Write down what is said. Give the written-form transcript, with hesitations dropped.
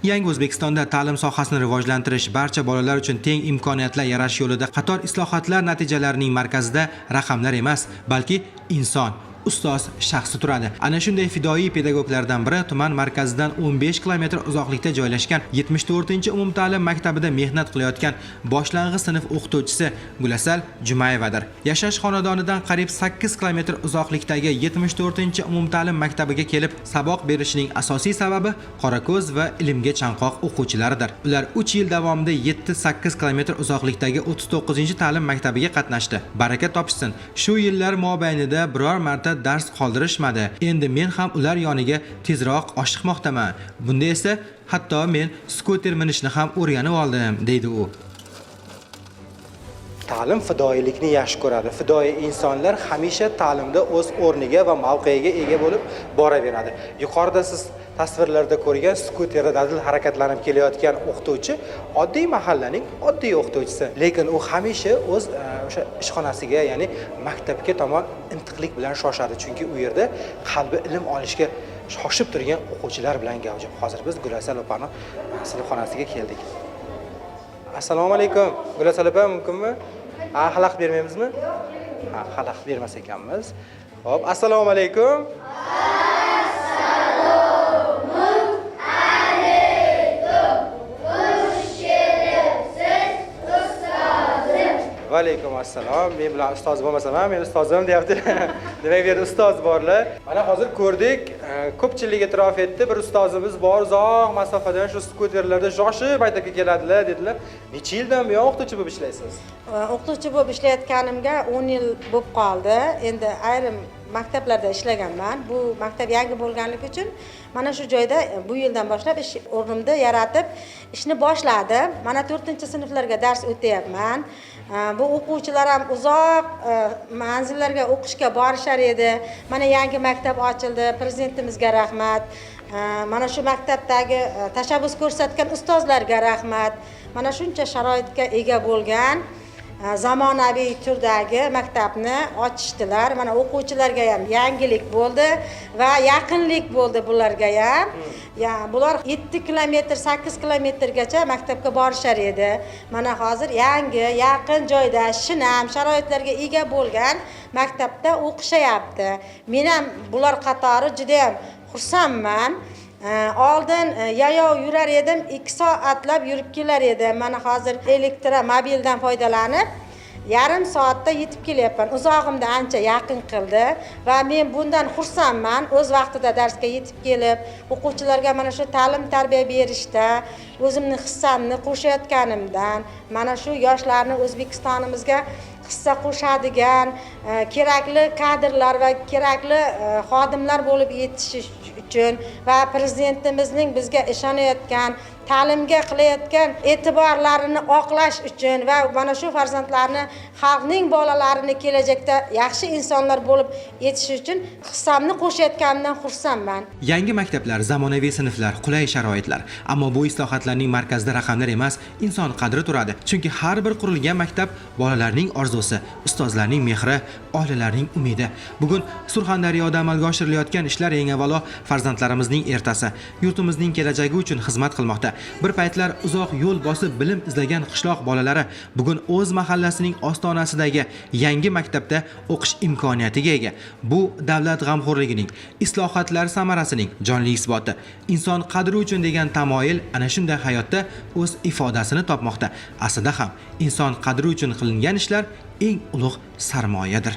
Yangi O'zbekistonda ta'lim sohasini rivojlantirish, barcha bolalar uchun teng imkoniyatlar yaratish yo'lida qator islohotlar natijalarining markazida raqamlar emas, balki inson, ustoz shaxsi turadi. Ana shunday fidoyi pedagoglardan biri tuman markazidan 15 kilometr uzoqlikda joylashgan 74-umumta'lim maktabida mehnat qilayotgan boshlang'ich sinf o'qituvchisi Gulasal Jumayevadir. Yashash xonadonidan qariyb 8 kilometr uzoqlikdagi 74-umumta'lim maktabiga kelib saboq berishining asosiy sababi qorako'z va ilmga chanqoq o'quvchilaridir. Ular 3 yil davomida 7-8 kilometr uzoqlikdagi 39-ta'lim maktabiga qatnashdi. Baraka topishsin. Shu yillar mobaynida biror marta dars qoldirishmadi. Endi men ham ular yoniga tezroq oshiqmoqdaman. Bunda esa hatto men skuter minishni ham o'rganib oldim, deydi u. Ta'lim fidoyilikni yaxshi ko'radi. Fidoyi insonlar hamisha ta'limda o'z o'rniga va mavqeiga ega bo'lib boraveradi. Yuqorida siz tasvirlarda ko'rgan skuterda dadil harakatlanib kelayotgan o'qituvchi oddiy mahallaning oddiy o'qituvchisi, lekin u hamisha o'z o'sha ishxonasiga, ya'ni maktabga tomon intiqlik bilan shoshadi, chunki u yerda qalbi ilm olishga shoshib turgan o'quvchilar bilan gavjum. Hozir biz Gulasal opani sinfxonasiga keldik. Assalomu alaykum, Gulasal opa, mumkinmi? Ha, xalaqit bermaymizmi? Ha, xalaqit bermas ekanmiz. Xo'p, assalomu alaykum. Assalomu alaykum. Xush kelibsiz, ustozim. Va alaykum assalom. Men bilan ustoz bo'lmasam ham, men ustozim deyapti. Demak, bu yerda ustoz borlar. Mana hozir ko'rdik, ko'pchilik e'tirof etdi, bir ustozimiz bor, uzoq masofadan shu skuterlarda shoshib maktabga keladilar dedilar. Necha yildan buyon o'qituvchi bo'lib ishlaysiz? O'qituvchi bo'lib ishlayotganimga 10 yil bo'lib qoldi. Endi ayrim maktablarda ishlaganman. Bu maktab yangi bo'lganligi uchun mana shu joyda bu yildan boshlab ish o'rnimni yaratib, ishni boshladim. Mana to'rtinchi sinflarga dars o'tyapman. Bu o'quvchilar ham uzoq manzillarga o'qishga borishar edi. Mana yangi maktab ochildi, prezidentimizga rahmat. Mana shu maktabdagi tashabbus ko'rsatgan ustozlarga rahmat. Mana shuncha sharoitga ega bo'lgan zamonaviy turdagi maktabni ochishdilar. Mana o'quvchilarga ham yangilik bo'ldi va yaqinlik bo'ldi bularga ham. Ya, bular 7 kilometr, 8 kilometrgacha maktabga borishar edi. Mana hozir yangi, yaqin joyda, shinam sharoitlarga ega bo'lgan maktabda o'qishyapti. Men ham bular qatori judayam xursandman. Oldin yayov yurar edim, 2 soatlab yurib kelar edim. Mana hozir elektromobildan foydalanib, yarim soatda yetib kelyapman. Uzog'imda ancha yaqin qildi va men bundan xursandman. O'z vaqtida darsga yetib kelib, o'quvchilarga mana shu ta'lim tarbiya berishda o'zimni hissamni qo'shayotganimdan, mana shu yoshlarni O'zbekistonimizga hissa qo'shadigan kerakli kadrlar va kerakli xodimlar bo'lib yetishish uchun va prezidentimizning bizga ishonayotgan, ta'limga qilayotgan e'tiborlarini oqlash uchun va mana shu farzandlarni, xalqning bolalarini kelajakda yaxshi insonlar bo'lib yetishishi uchun hissamni qo'shayotganimdan xursandman. Yangi maktablar, zamonaviy sinflar, qulay sharoitlar. Ammo bu islohotlarning markazida raqamlar emas, inson qadri turadi. Chunki har bir qurilgan maktab bolalarning orzusi, ustozlarning mehri, oilalarning umidi. Bugun Surxondaryoda amalga oshirilayotgan ishlar eng avvalo farzandlarimizning ertasi, yurtimizning kelajagi uchun xizmat qilmoqda. Bir paytlar uzoq yo'l bosib bilim izlagan qishloq bolalari bugun o'z mahallasining ostonasidagi yangi maktabda o'qish imkoniyatiga ega. Bu davlat g'amxo'rligining, islohotlar samarasining jonli isboti. Inson qadri uchun degan tamoyil ana shunday hayotda o'z ifodasini topmoqda. Aslida ham inson qadri uchun qilingan ishlar eng ulug' sarmoyadir.